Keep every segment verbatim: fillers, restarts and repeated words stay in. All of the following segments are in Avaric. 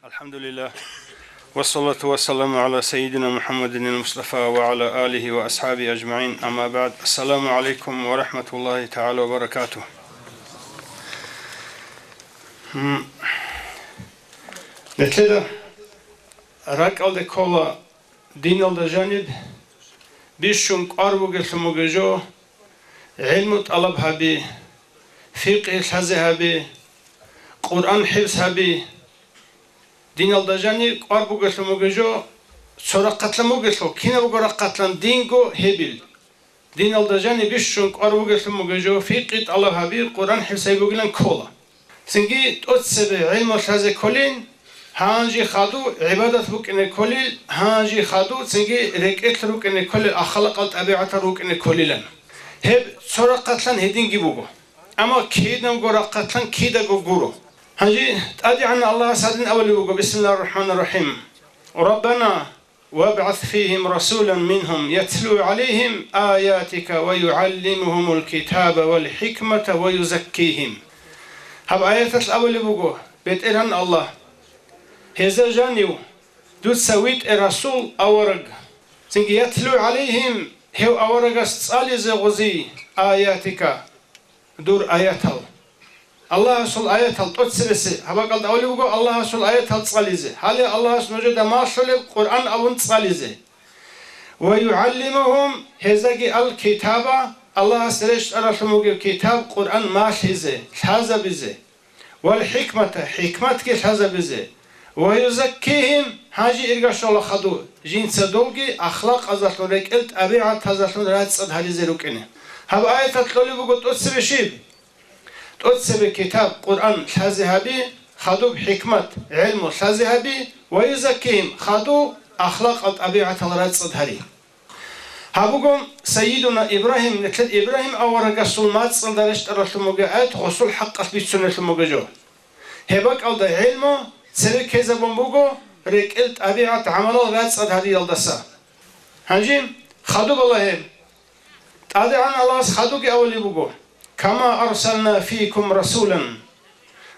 الحمد لله. والصلاة والسلام على سيدنا محمد المصطفى وعلى آله وأصحابه أجمعين. أما بعد. السلام عليكم ورحمة الله تعالى وبركاته. М. Нилъеда ракӀалде ккола диналда жаниб бищун кӀвар бугелъун бугеб жо, гӀилму тӀалаб гьаби, фикъгьи лъазе гьаби, Къуръан хӀифз гьаби. Диналда жаниб кӀвар бугелъун бугеб жо, цо рахъалъан бугелъул, кинабго рахъалъан динго гьебил. Диналда жаниб бищун кӀвар бугелъун бугеб жо, фикъгьи тӀалаб гьаби, Къуръан хӀифз гьаби бугилан ккола. Цинги тӀоцебе гӀилму лъазе кколин, гьанже хадув гӀибадат букӀине кколил, гьанже хадув цинги рекӀелъ рукӀине кколел ахлакъал тӀабигӀатал рукӀине кколилан. Гьеб цо рахъалъан гьединги буго. Амма кидаго рахъалъан кидаго гуро. Гьанже ТӀадегӀанав Аллагьас гьадин абулеб буго, бисмиллагьир рахӀманир рахӀим: «Раббана, вабгӀас фигьим расулан мингьум, ятлу гӀалайгьим аятика ва югӀаллимугьумул китаба вал хӀикмата ва юзаккигьим». Гьаб аяталъ абулеб буго, БетӀергьан Аллагь, гьезда жанив дуца витӀе расул, авараг, цинги ятлу гӀалайгьим, гьев аварагас цӀализе гъози, аятика, дур аятал. Аллагьасул аятал тӀоцебесе, гьаб бакӀалда абулеб буго, Аллагьасул аятал цӀализе. Гьале Аллагьас нужеда малъулеб Къуръан абун цӀализе. Ва югӀаллимугьум, гьездаги ал-китаба, Аллагьас рещтӀаралъун бугеб китаб, Къуръан малъизе, лъазабизе. Вал хӀикмата, хӀикматги лъазабизе. Ва юзаккигьим, гьанже ирга щола хадув, жинца долги ахлакъазалъун, рекӀел тӀабигӀатазалъун рацӀцӀад гьаризе рукӀине. Гьаб аяталъ кьолеб буго тӀоцебе щиб? ТӀоцебе китаб, Къуръан лъазе гьаби, хадуб хӀикмат, гӀелму лъазе гьаби, ва юзаккигьим, хадув ахлакъал тӀабигӀатал рацӀцӀад гьари. Гьаб буго Сайидуна Ибрагьим, нилъер Ибрагьим аварагасул мацӀалда рещтӀаралъун бугеб аят гъосул хӀакъалъ бицунелъун бугеб жо. Гьеб бакӀалда гӀелму цебе ккезабун буго рекӀел тӀабигӀат гӀамалал рацӀцӀад гьариялдаса. Гьанже хадуб Аллагье, ТӀадегӀан Аллагьас хадуги абулеб буго: «Кама арсална фикум расулан».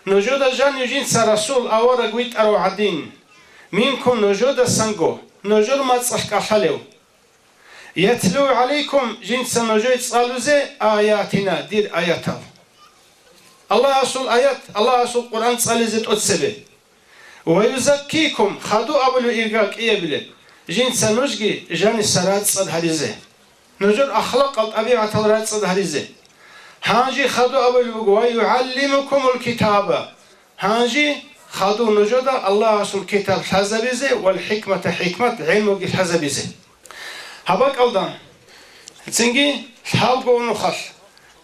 Нужеда жанив жинца расул, авараг витӀарав гӀадин, минкум, нужедасанго, нужер мацӀалъ кӀалъалев. Ятлу гӀалайкум, жинца нужее цӀалузе, аятина, дир аятал. Аллагьасул аят, Аллагьасул Къуръан цӀализе тӀоцебе. Ва юзаккикум, хадув абулев ирга кӀиябилеб, жинца нужги жаниса рацӀцӀад гьаризе. Нужер ахлакъал тӀабигӀатал рацӀцӀад гьаризе. Гьанже хадув абулеб буго: «Ва югӀаллимукумул китаба». Гьанже хадув нужеда Аллагьасул китаб лъазабизе ва хӀикмата, хӀикмат, гӀелмуги лъазабизе. Гьаб бакӀалда, цинги лъабго нухалъ,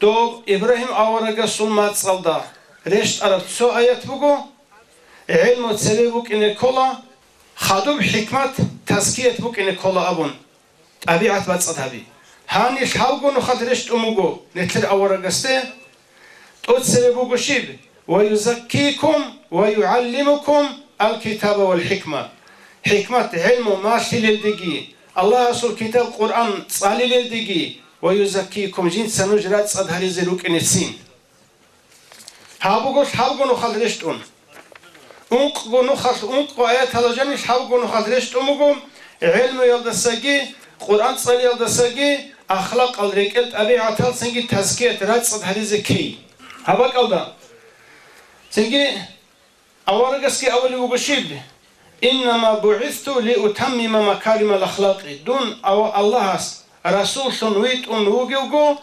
доб Ибрагьим аварагасул мацӀалда рещтӀараб цо аят буго, гӀелму цебе букӀине ккола, хадуб хӀикмат, тазкият букӀине ккола абун. ТӀабигӀат бацӀцӀад гьаби. Гьаниб лъабго нухалъ рещтӀун буго нилъер аварагасде, тӀоцебе буго щиб? «Ва юзаккикум ва югӀаллимукум ал-китаба вал хӀикма». ХӀикмат, гӀелму малъилелдеги, Аллагьасул китаб Къуръан цӀалилелдеги, «ва юзаккикум», жинца нуж рацӀцӀад гьаризе рукӀинецин. Гьаб буго лъабго нухалъ рещтӀун. Ункъго нухалъ, ункъго аятала жаниб лъабго нухалъ рещтӀун буго, гӀелмуялдасаги, Къуръан цӀалиялдасаги, ахлакъал, рекӀел тӀабигӀаталцинги тазкият, рацӀцӀад гьаризе ккей. Гьаб бакӀалда, цинги аварагасги абулеб буго щиб? «Иннама бугӀисту лиутаммима макаримал ахлакъи». Дун ав-, Аллагьас расуллъун витӀун вугевго,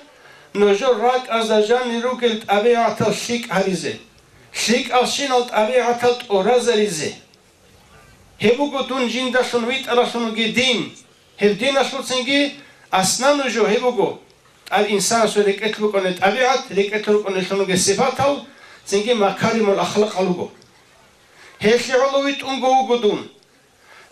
нужер ракӀазда жанир ругел тӀабигӀатал лъикӀ гьаризе, лъикӀалщинал тӀабигӀатал тӀуразаризе. Гьеб буго дун жиндалъун витӀаралъунги дин. Гьеб диналъулцинги аслан нуж гьеб буго. ТӀад инсанасул рекӀелъ букӀунеб тӀабигӀат, рекӀелъ рукӀунелъунги сипатал, цинги макаримул ахлакъал руго. Гьелъие гӀоло витӀунго вуго дун.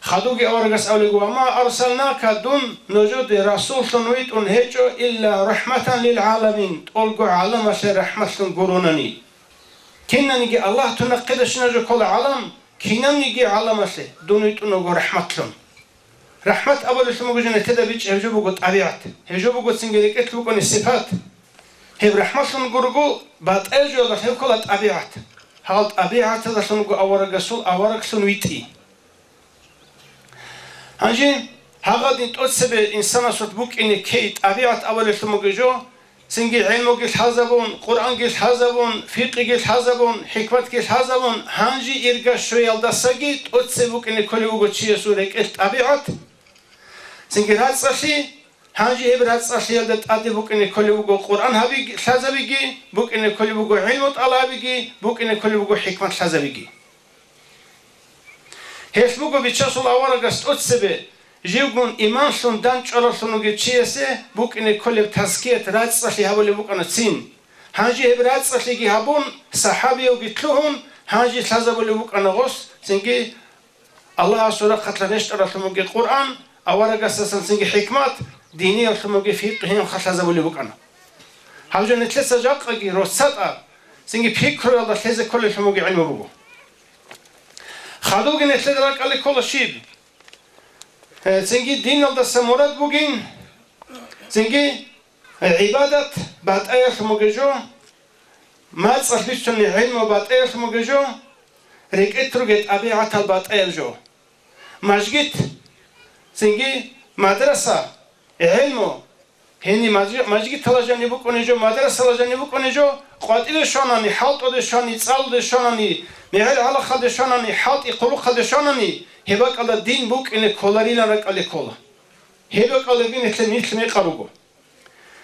Хадуги аварагас абулего: «Ва ма арсалнака», дун нужеде расуллъун витӀун гьечӀо, «илла рахӀматан лил гӀаламин», тӀолго гӀаламалъе рахӀматлъун гуронани. Кинаниги Аллагь тунахъеда щинаб жо ккола гӀалам, кинабниги гӀаламалъе дун витӀун вуго рахӀматлъун. РахӀмат абулелъун буго жо нилъеда бичӀчӀи, гьеб жо буго тӀабигӀат, гьеб жо буго цинги рекӀелъ букӀунеб сипат. Гьеб рахӀматлъун гурого, батӀа жоялдалъ гьеб ккола тӀабигӀат. гьал тӀабигӀаталдалъун вуго аварагасул авараглъун витӀи. Гьанже гьагъадин тӀоцебе инсанасулъ букӀине ккей тӀабигӀат аварагасул бугеб жо, цинги гӀелмуги лъазабун, Къуръанги лъазабун, фикъиги лъазабун, хӀикматги лъазабун, гьанже ирга щвеялдасаги тӀоцебе букӀине кколеб буго чиясул рекӀелъ тӀабигӀат. Цинги рацӀцӀалъи, гьанже гьеб рацӀцӀалъиялда тӀаде букӀине кколеб буго Къуръан гьабиги, лъазабиги, букӀине кколеб буго гӀилму тӀалабиги, букӀине кколеб буго хӀикмат лъазабиги. Гьелъ буго Бичасул аварагас тӀоцебе, живгун иманлъун дандчӀваралъун вугев чиясе букӀине кколеб тазкият рацӀцӀалъи гьабулеб букӀана цин. Гьанже гьеб рацӀцӀалъиги гьабун, сахӀабиявги лъугьун, гьанже лъазабулеб букӀана гъос, цинги Аллагьасул рахъалъан рещтӀаралъун бугеб Къуръан, аварагасдасан цинги хӀикмат, диниялъун бугеб фикъгьи гьанже лъазабулеб букӀана. Гьаб жо нилъеца жакъаги росатӀа, цинги пикруялда лъезе кколелъун бугеб гӀилму буго. Хадубги нилъеда ракӀалде ккола щиб? Э, цинги диналдаса мурад бугин, цинги гӀибадат батӀаялъун бугеб жо, мацӀалъ бицунеб гӀилму батӀаялъун бугеб жо, рекӀелъ ругел тӀабигӀатал батӀаяб жо. Мажгит, цинги мадраса, гӀилму, гьениб мажги-, мажгиталда жаниб букӀунеб жо, мадрасалда жаниб букӀунеб жо, къватӀиве щванани, хӀалтӀуде щвани, цӀалуде щванани, мегӀер гӀалахалде щванани, хӀалтӀи хъулухъалде щванани, гьеб бакӀалда дин букӀине кколарилан ракӀалде ккола. Гьеб бакӀалдаги нилъер нилъ мекъаб буго.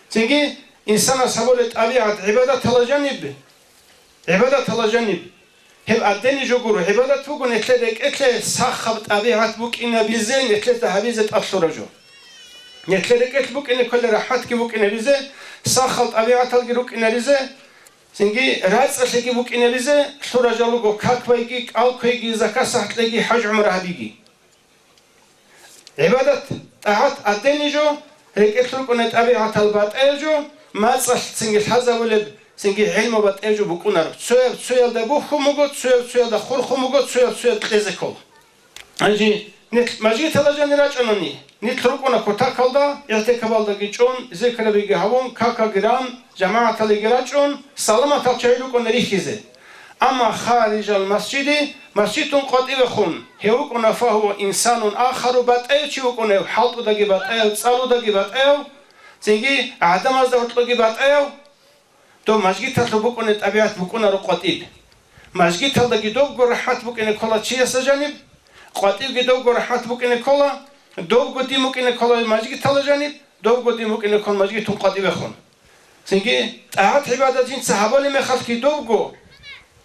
Цинги инсанас гьабулеб тӀабигӀат гӀибадаталда жаниб, гӀибадаталда жаниб. Гьеб гӀадин жо гуро, гӀибадат буго нилъер рекӀелъе сахаб тӀабигӀат букӀинабизе, нилъеда гьабизе тӀад лъураб жо. Нилъер рекӀелъ букӀине кколеб рахӀматги букӀинабизе, сахал тӀабигӀаталги рукӀинаризе, цинги рацӀцӀалъиги букӀинабизе лъураб жо буго, как байги, кӀал кквейги, закат-сахӀ кьеги, хӀаж-гӀумра гьабиги. ГӀибадат, тӀагӀат гӀадин жо, рекӀелъ рукӀуна тӀабигӀатал батӀаяб жо, мацӀалъ цинги лъазабулеб, цинги гӀилму батӀаяб жо букӀунаро. Цояб цоялда бухьун буго, цояб цоялда хурхун буго, цояб цояб кьезе ккола. Гьанже нилъ мажгиталда жанир рачӀунани, нилъ рукӀуна кутакалда, игӀтикафалдаги чӀун, зикрабиги гьабун, какаги ран, жамагӀаталиги рачӀун, саламатал чагӀи рукӀуна рихьизе. Амма харижал масжиди, масжидун къватӀивехун, гьев вукӀуна фагьува инсанун ахару, батӀаев чи вукӀуна гьев, хӀалтӀудаги батӀаев, цӀалудаги батӀаев, цинги гӀадамазда гьоркьоги батӀаев, дов мажгиталъув букӀунеб тӀабигӀат букӀунаро къватӀиб. Мажгиталдаги довго рахӀмат букӀине ккола чиясда жаниб, къватӀибги довго рахӀмат букӀине ккола, довго дин букӀине ккола мажгиталда жаниб, довго дин букӀине ккола мажгитун къватӀивехун. Цинги тӀагӀат-гӀибадат жинца гьабулеб мехалъги довго,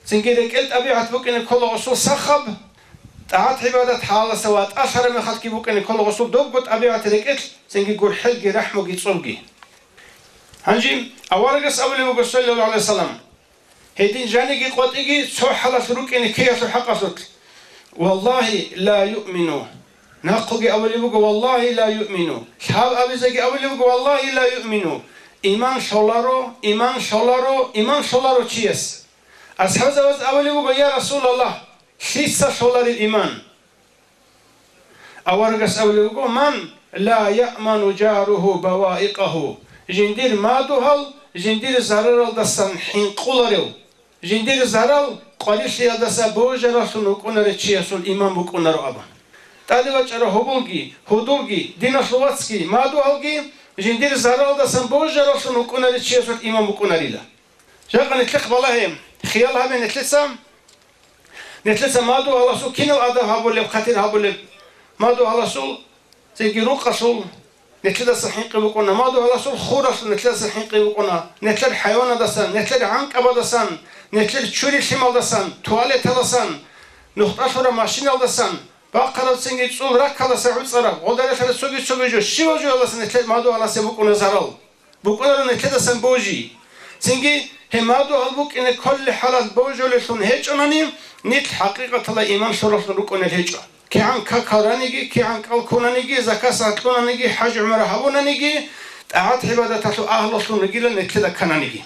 цинги рекӀел тӀабигӀат букӀине ккола гъосул сахаб, тӀагӀат-гӀибадат гьаласа ватӀалъараб мехалъги букӀине ккола гъосул довго тӀабигӀат рекӀелъ, цинги гурхӀелги рахӀмуги цӀобги. Гьанже аварагас абулеб буго, саллаллагьу гӀалайгьи вассалам, гьедин жаниги къватӀиги цо хӀалалъ рукӀине ккеялъул хӀакъалъулъ: «Валлагьи, ла юъмину». Нахъеги абулеб буго: «Валлагьи, ла юъмину». Лъаб абизеги абулеб буго: «Валлагьи, ла юъмину». Иман лъоларо, иман лъоларо, иман лъоларо чияс. АсхӀабзабаз абулеб буго: «Я Расулаллагь, лъица лъоларел иман?» Аварагас абулеб буго: «Ман ла яъману жаругьу баваикъагьу». Жиндир мадугьал жиндир зараралдасан хӀинкъуларев, жиндир зарал къварилъиялдаса божараллъун вукӀунарев чиясул иман букӀунаро абун. ТӀаде вачӀарав гьоболги, гьудулги, диналъул вацги, мадугьалги жиндир заралдасан божараллъун вукӀунарев чиясул иман букӀунарила. Жакъа нилъехъ балагье, хиял гьабе нилъеца, нилъеца мадугьаласул кинал адаб гьабулеб, хъатир гьабулеб, мадугьаласул цинги рукъалъул нилъедаса хӀинкъи букӀуна, мадугьаласул хуралъул нилъедаса хӀинкъи букӀуна, нилъер хӀайванадасан, нилъер гӀанкӀабадасан, нилъер чури-лъималдасан, туалеталдасан, нухтӀалъураб машиналдасан, бахъараб цинги цӀул раккалдаса гӀуцӀараб, гъодаралъараб цоги-цоги жо, щибаб жоялдаса нилъер мадугьаласе букӀуна зарал. БукӀунаро нилъедасан божи. Цинги гьеб мадугьал букӀине кколеб хӀалалъ божулеллъун гьечӀонани, нилъ хӀакъикъаталда иман лъураллъун рукӀунел гьечӀо. КигӀан какал раниги, кигӀан кӀал ккунаниги, закат-сахӀ кьунаниги, хӀаж-гӀумра гьабунаниги, тӀагӀат-гӀибадаталъул агьлулъун ругилан нилъеда ккананиги.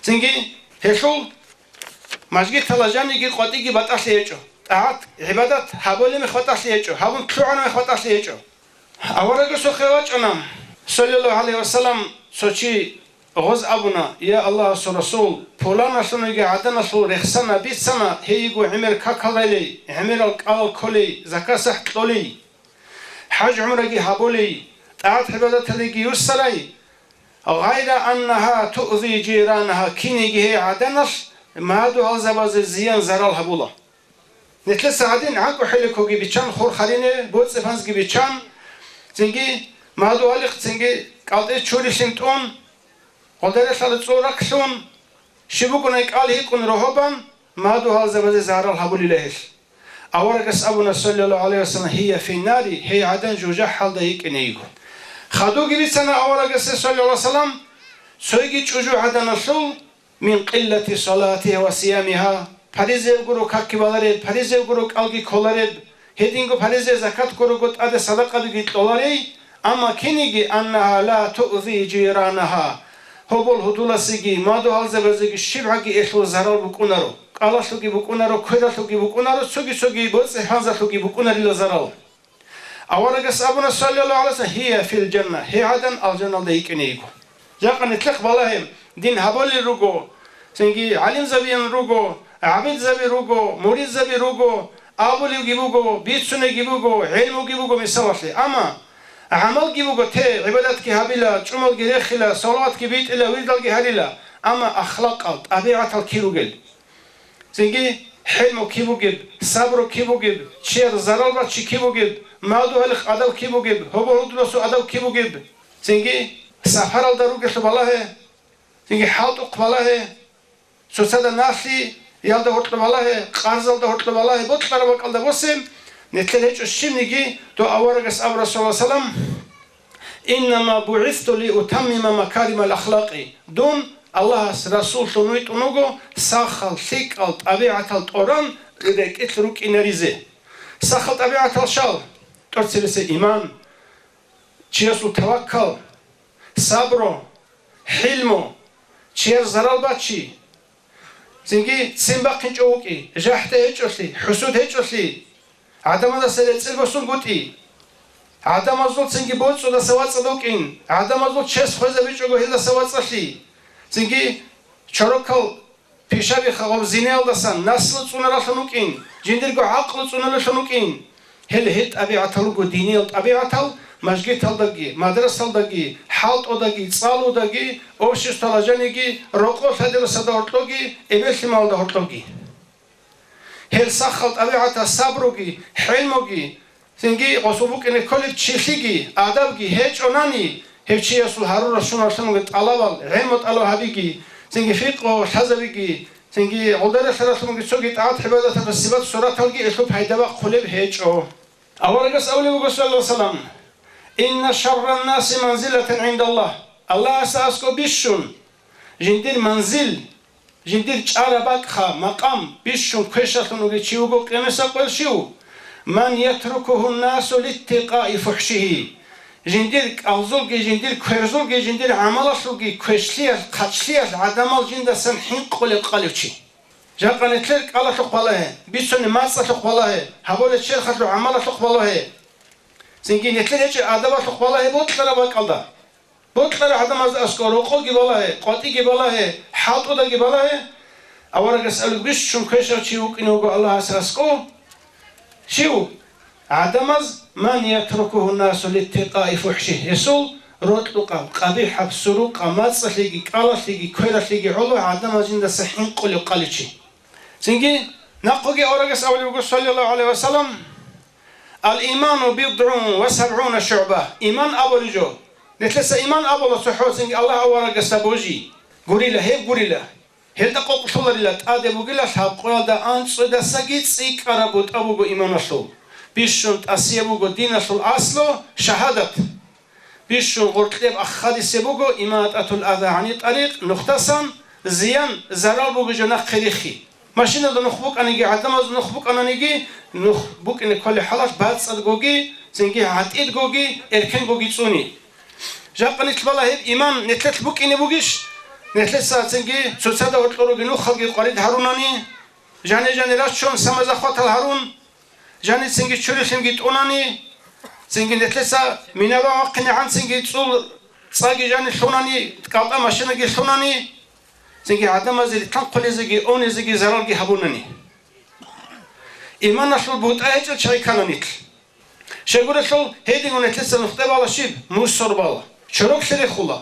Цинги гьелъул мажгиталда жаниги къватӀиги батӀалъи гьечӀо. ТӀагӀат-гӀибадат гьабулеб мех батӀалъи гьечӀо, гьабун лъугӀараб мех батӀалъи гьечӀо. Аварагасухъе вачӀана, саллаллагьу гӀалайгьи вассалам, цо чи Гъоз абуна: «Я Аллагьасул Расул, пуланалъунги гӀаданалъул рехсана, бицана, гьей йиго гӀемер какал ралей, гӀемерал кӀалал кколей, закат-сахӀ кьолей, хӀаж-гӀумраги гьабулей, тӀагӀат-гӀибадаталдеги юссарай, гъайра аннагьа туъзи жиранаха, кинеги гьей гӀаданалъ мадугьалзабазе зиян-зарал гьабула». Нилъеца гьадин гӀанкӀу хӀелекоги биччан, хур харине, боцӀи-панзги биччан, цинги мадугьалихъ цинги кӀалтӀе чурилъин тӀун, гъодаралъала цӀул раклъун, щиб букӀунай кӀал гьикъун рогьобан, мадугьалзабазе зарал гьабулила гьелъ. Аварагас абуна, саллаллагьу гӀалайгьи вассалам: «Гьия финнари, гьей гӀадан жужахӀалда йикӀине йиго». Хадуги бицана аварагасе, саллаллагьу гӀалайгьи вассалам, цойги чӀужугӀаданалъул, мин къиллати салатигьа ва сиямигьа, паризаяб гуро какги балареб, паризаяб гуро кӀалги кколареб, гьединго паризаяб закат гурого тӀаде садакъабиги кьоларей, амма киниги аннагьа ла туъзи жиранагьа, гьобол гьудуласеги, мадугьалзабазеги щибгӀаги элъул зарал букӀунаро, кӀалалъуги букӀунаро, квералъуги букӀунаро, цоги-цоги боцӀи-панзалъуги букӀунарила зарал. Аварагас абуна, саллаллагьу гӀалайгьи вассалам: «Гьия фил жанна, гьей гӀадан алжаналда йикӀине йиго». Жакъа нилъехъ балагье, дин гьабулел руго, цинги гӀалимзабиян руго, гӀабидзаби руго, муридзаби руго, абулевги буго, бицунеги буго, гӀелмуги буго мисалалъе. Амма гӀамалги буго те, гӀибадатги гьабила, чӀумалги рехила, салаватги битӀила, вирдалги гьарила, амма ахлакъал, тӀабигӀатал кир ругел? Цинги хӀелму киб бугеб, сабру киб бугеб, чияр зарал бачи киб бугеб, мадугьалихъ адаб киб бугеб, гьобол гьудуласул адаб киб бугеб, цинги сапаралда ругелъул балагье, цинги хӀалтӀухъ балагье, цоцазда налъиялда гьоркьоб балагье, къарзалда гьоркьоб балагье, бокьараб бакӀалда босе, нилъер гьечӀо щибниги, дов аварагас абура, саллаллагьу гӀалайгьи вассалам: «Иннама бугӀисту ли утаммима макаримал ахлакъи». Дун Аллагьас расуллъун витӀун вуго сахал, лъикӀал тӀабигӀатал тӀоран рекӀелъ рукӀинаризе. Сахал тӀабигӀатал щал: тӀоцебесеб иман, чиясул таваккал, сабру, хӀилму, чияр зарал бачи, цинги ццин бахъинчӀев вукӀи, жахӀда гьечӀолъи, хӀусуд гьечӀолъи, гӀадамаздаса рецӀел босунгутӀи, гӀадамазул цинги боцӀудаса вацӀцӀад вукӀин, гӀадамазул чес хвезабичӀого гьелдаса вацӀцӀалъи, цинги чорокал пишаби хагъаб зинаялдасан наслу цӀунаралъун вукӀин, жиндирго гӀакълу цӀуналелъун вукӀин. Гьел гьел тӀабигӀатал руго диниял тӀабигӀатал мажгиталдаги, мадрасалдаги, хӀалтӀудаги, цӀалудаги, обществоялда жаниги, рокъов лъадирасда гьоркьоги, эбел-лъималалда гьоркьоги. Гьел сахал тӀабигӀатал сабруги, хӀелмуги, цинги гъосул букӀине кколеб чилъиги, адабги гьечӀонани, гьев чиясул гьарурал щуналъунги тӀалабал, гӀелму тӀалаб гьабиги, цинги фикъгьу лъазабиги, цинги гъодаралъаралъунги цоги тӀагӀат-гӀибадаталда сипат-сураталги элъул пайда бахъулеб гьечӀо. Аварагас абулеб буго, саллаллагьу гӀалайгьи вассалам: «Инна шарраннаси манзилатан гӀиндаллагь». Аллагьасда аскӀоб бищун жиндир манзил, жиндир чӀараб бакӀха, макъам бищун квешалъун вугев чи вуго къиямасеб къоялъ щив? «Ман ятрукугьуннасу литтикъаи фухӀшигьи». Жиндир кӀалзулги, жиндир кверзулги, жиндир гӀамалалъулги квешлъиялъ, хъачлъиялъ гӀадамал жиндасан хӀинкъулеб къалев чи. Жакъа нилъер кӀалалъухъ балагье, бицунеб мацӀалъухъ балагье, гьабулеб черхалъул гӀамалалъухъ балагье. Цинги нилъер гьечӀеб адабалъухъ балагье бокьараб бакӀалда. Бокьараб гӀадамазда аскӀоб рокъовги балагье, къватӀиги балагье, хӀалтӀудаги балагье. Аварагас абулеб, бищун квешав чи вукӀине вуго Аллагьасда аскӀов. Щив? ГӀадамаз, «ман ятрукугьуннасу литтикъаи фухӀшигь», гьесул рокьукъаб, къабихӀаб, сурукъаб мацӀалъеги, кӀалалъеги, квералъеги гӀоло гӀадамаз жиндаса хӀинкъулев къалев чи. Цинги нахъеги аварагас абулеб буго, саллаллагьу гӀалайгьи вассалам: «Ал-иману бидгӀун ва сабгӀуна шугӀба». Иман абулеб жо. Нилъеца иман абула цохӀо, цинги Аллагь аварагасда божи. Гурила, гьеб гурила. Гьелда къокълъуларила, тӀаде бугила лъабкъоялда анцӀудасаги цӀикӀкӀараб бутӀа буго иманалъул. Бищун тӀасияб буго диналъул аслу шагьадат. Бищун гъоркьеб ахадисе буго иматӀатул аза гӀани тӀарикъ, нухдасан зиян, зарал бугеб жо нахъе риххи. Машиналда нух букӀаниги, гӀадамазда нух букӀананиги, нух букӀине кколеб хӀалалъ бацӀцӀадгоги, цинги гӀатӀидгоги, эркенгоги цӀуни. Жакъа нилъ балагьеб иман нилъелъ букӀине бугищ? Нилъеца цинги цоцазда гьоркьор ругел нухалги къварид гьарунани, жани-жани рачун самозахватал гьарун, жани цинги чурилъинги тӀунани, цинги нилъеца минабан вахъинегӀан цинги цӀул цӀаги жани лъунани, кӀалтӀа машинаги лъунани, цинги гӀадамазе рилълъанхъулезеги, унезеги заралги гьабунани. Иманалъул бутӀа гьечӀел чагӀи ккана нилъ. Щайгурелъул гьединго нилъеца нухде бала щиб? Мусор бала. Чороклъи рехула.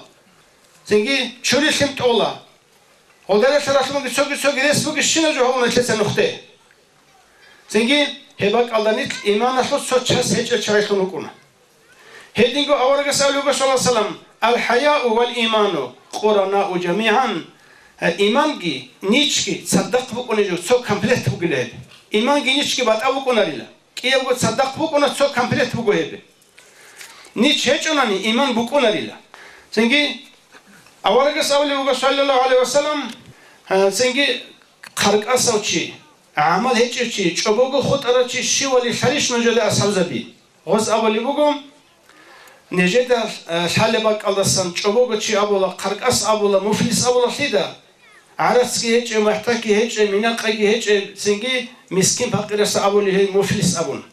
Цинги чури лъим тӀола. Гъодаралъаралъумаги цоги-цоги рес бугищинаб жо гьабуна нилъеца нухде. Цинги гьеб бакӀалда нилъ иманалъул цо час гьечӀел чагӀилъун рукӀуна. Гьединго аварагас абулеб буго, саллаллагьу гӀалайгьи вассалам, «Ал-хӀаяу вал-иману къуранау жамигӀан», э, иманги ничги цадахъ букӀунеб жо цо комплект бугила гьеб. Иманги ничги батӀа букӀунарила. КӀиябго цадахъ букӀуна, цо комплект буго гьеб. Нич гьечӀонани, иман букӀунарила. Цинги аварагас абулеб буго, саллаллагьу гӀалайгьи вассалам, э, цинги хъаркӀасав чи, гӀамал гьечӀев чи, чӀобого хутӀарав чи щивали лъалищ нужеда, асхӀабзаби? Гъос абулеб буго, нижеда, э, лъалеб бакӀалдасан чӀобого чи абула, хъаркӀас абула, муфлис абула лъида? ГӀарацги гьечӀев, махӀтаги гьечӀев, минакъаги гьечӀев, цинги мискин-пакъираса абулеб гьей муфлис абун.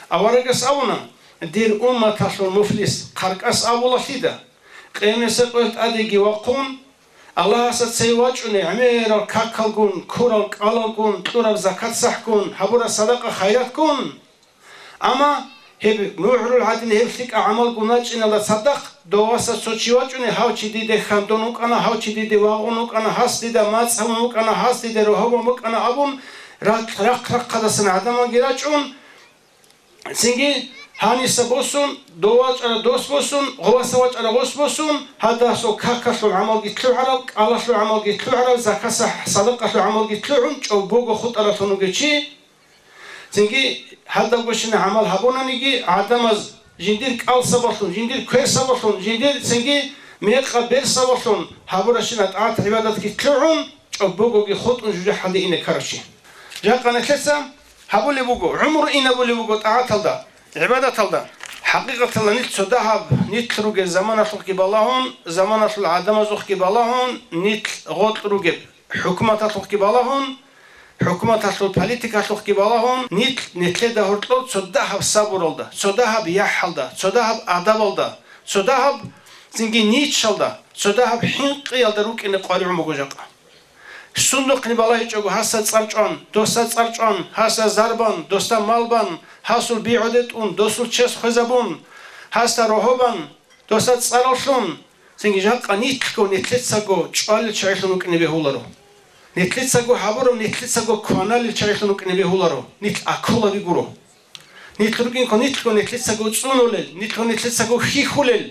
Аварагас абуна, дир умматалъул муфлис хъаркӀас абула лъида? Къиямасеб къоялъ тӀадеги вахъун, Аллагьасда цей вачӀунев гӀемерал какалгун, ккурал кӀалалгун, кьураб закат-сахӀгун, гьабураб садакъа-хайратгун. Амма гьеб мугӀрул гӀадин гьеб лъикӀаб гӀамалгун вачӀиналда цадахъ, дов васас цо чи вачӀунев, гьав чи диде хьандун вукӀана, гьав чи диде вагъун вукӀана, гьас дида мацӀ гьабун вукӀана, гьас диде рогьобун букӀана абун, рахъ-рахъ-рахъадасан гӀадамалги рачӀун, цинги гьаниса босун, дов вачӀарав дос босун, гъов васас вачӀарав гъос босун, гьадасул какалъул гӀамалги лъугӀараб, кӀалалъул гӀамалги лъугӀараб, закат-сахӀ-, садакъалъул гӀамалги лъугӀун, чӀобого хутӀаралъун вугев чи, цинги гьадабгощинаб гӀамал гьабунаниги, гӀадамаз жиндир кӀал сабаблъун, жиндир квер сабаблъун, жиндир цинги мекъаб бер сабаблъун гьабурабщинаб тӀагӀат-гӀибадатги лъугӀун, чӀобогоги хутӀун жужахӀалде ине ккарав чи. Жакъа нилъеца гьабулеб буго, гӀумру инабулеб буго тӀагӀаталда, гӀибадаталда. ХӀакъикъаталда нилъ цо дагьаб, нилъ ругел заманалъухъги балагьун, заманалъул гӀадамазухъги балагьун, нилъ гъоркь ругеб хӀукуматалъухъги балагьун, хӀукуматалъул политикалъухъги балагьун, нилъ, нилъеда гьоркьоб цо дагьаб сабуралда, цо дагьаб яхӀалда, цо дагьаб адабалда, цо дагьаб цинги ничалда, цо дагьаб хӀинкъиялда рукӀине къваригӀун буго жакъа. Сундухъни балагьичӀого гьасда цӀар чӀван, досда цӀар чӀван, гьасда зарбан, досда малбан, гьасул бигӀуде тӀун, досул чес хвезабун, гьасда рогьобан, досда цӀараллъун, цинги жакъа нилъго, нилъецаго чӀвалел чагӀилъун рукӀине бегьуларо. Нилъецаго гьабураб, нилъецаго кваналел чагӀилъун рукӀине бегьуларо. Нилъ акулаби гуро. Нилъ рукӀинго нилъго нилъецаго цӀунулел, нилъго нилъецаго хьихьулел,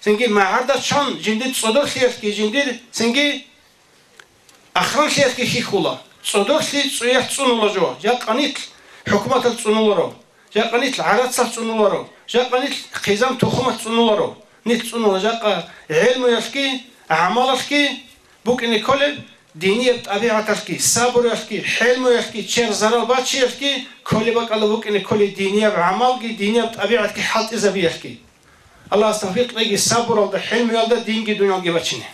цинги магӀарда чан жиндир цӀодорлъиялъги, жиндир цинги ахранлъиялъги хьихьула. ЦӀодорлъи цӀуялъ цӀунула жо, жакъа нилъ хӀукуматалъ цӀунуларо, жакъа нилъ гӀарацалъ цӀунуларо, жакъа нилъ хъизан-тухумалъ цӀунуларо. Нилъ цӀунула жакъа гӀелмуялъги, гӀамалалъги букӀине кколеб, динияб тӀабигӀаталъги, сабуриялъги, хӀелмуялъги, чер зарал бачиялъги, кколеб бакӀалда букӀине кколеб динияб гӀамалги, динияб тӀабигӀатги хӀалтӀизабиялъги. Аллагьас тавфикъ кьеги сабуралда, хӀелмуялда динги дуниялги бачине.